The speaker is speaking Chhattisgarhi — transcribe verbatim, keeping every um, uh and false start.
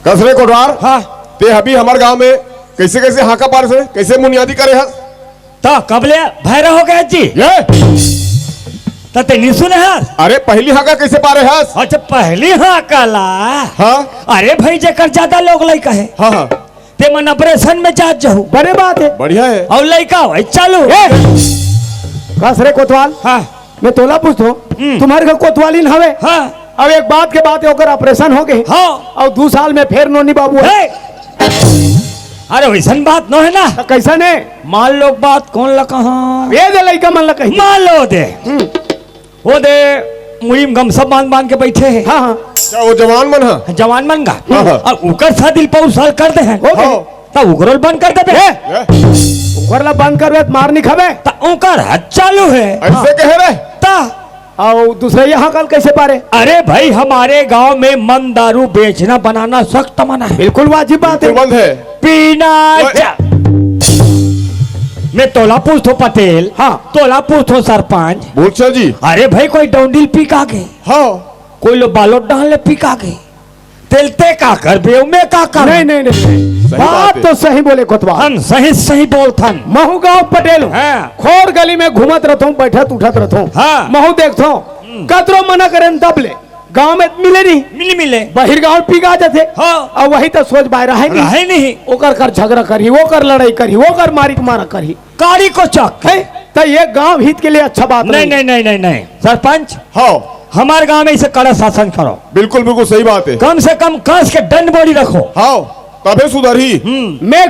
कस रे कोटवार, हाँ। ते अभी हमर गांव में कैसे कैसे हाका पारे हस, कैसे मुनियादी करे हस? त कब ले भैरा हो गया जी? ये त ते नहीं सुने हस? अरे पहली हाका कैसे पारे हस? अच्छा, पहली हाका ला। हाँ। अरे भाई, जेकर ज्यादा लोग लइका हे, हाँ हाँ। ते मन ऑपरेशन में जात जहू। बड़े बात हे। बढ़िया हे। अउ लइका वही चालू। ए! कस रे कोतवाल? हाँ। मैं तोला पूछथों, हम्म। तुम्हर घर कोतवालिन हवे? हाँ। अब एक बात के बात हे, ओकर ऑपरेशन हो गे। हाँ। अउ दू साल में फेर नोनी बाबू हे। हे! अरे वइसन बात नोहे ना। त कइसन हे? मान लो बात कोन ला कहा? ये दे लइका मन ला कही। मान लो दे। हम्म। वो दे मुड़ी में गमछा बांध बांध के बइठे हे। हाँ, हाँ। अच्छा, वो जवान मन ह? जवान मन गा। हाँ, हाँ। अउ ओकर शादी पउर साल कर दे हे। हो गे। हाँ। त ओकरो ल बंद कर देबे। ए! ए! ओकर ला बंद करबे त मार नहीं खाबे। त ओकर हद चालू हे। अइसे कहे रे? त अउ दूसरे यहाँ कल कैसे पारे? अरे भाई, हमारे गांव में मन दारू बेचना बनाना सख्त मना हे। बिल्कुल वाजिब बात हे। बिल्कुल बंद हे। पीना ओए। जा। मैं तोला पूछथों पटेल, हाँ। तोला पूछथों सरपंच। बोल सर जी। अरे भाई, कोई डौंडिल पी का गे? हाँ। कोई लो बालोट डाल ले पी का गे? तेल ते का करबे, मैं का करबे? नहीं, नहीं, नहीं, नहीं। सही बात बात हे। तो सही बोले कोतवाल। हम सही, सही बोलथन। महू गांव पटेल हूँ। हाँ। खोर गली में घूमत रथों, बैठत उठत रथों। हाँ। महू देखथों, हम्म। कतरो मना करेन तब ले। गांव में मिले नहीं। मिली मिले। बहिर गांव पी का जाथे। हाँ। अउ वही तो सोच बाय रहे नहीं। रहे नहीं। ओकर कर झगड़ा करही, ओकर लड़ाई करही, ओकर मारी के मारा करही। कारी को चक। हे, त ये गांव हित के लिए अच्छा बात नहीं, नहीं। नहीं, नहीं, नहीं, नहीं। सरपंच, हाँ। हमारे गांव में इसे कड़ा शासन करो। बिल्कुल, बिल्कुल सही बात हे। कम से कम कस के डंड बड़ी रखो। हाँ, तभे सुधरही। हम्म। मैं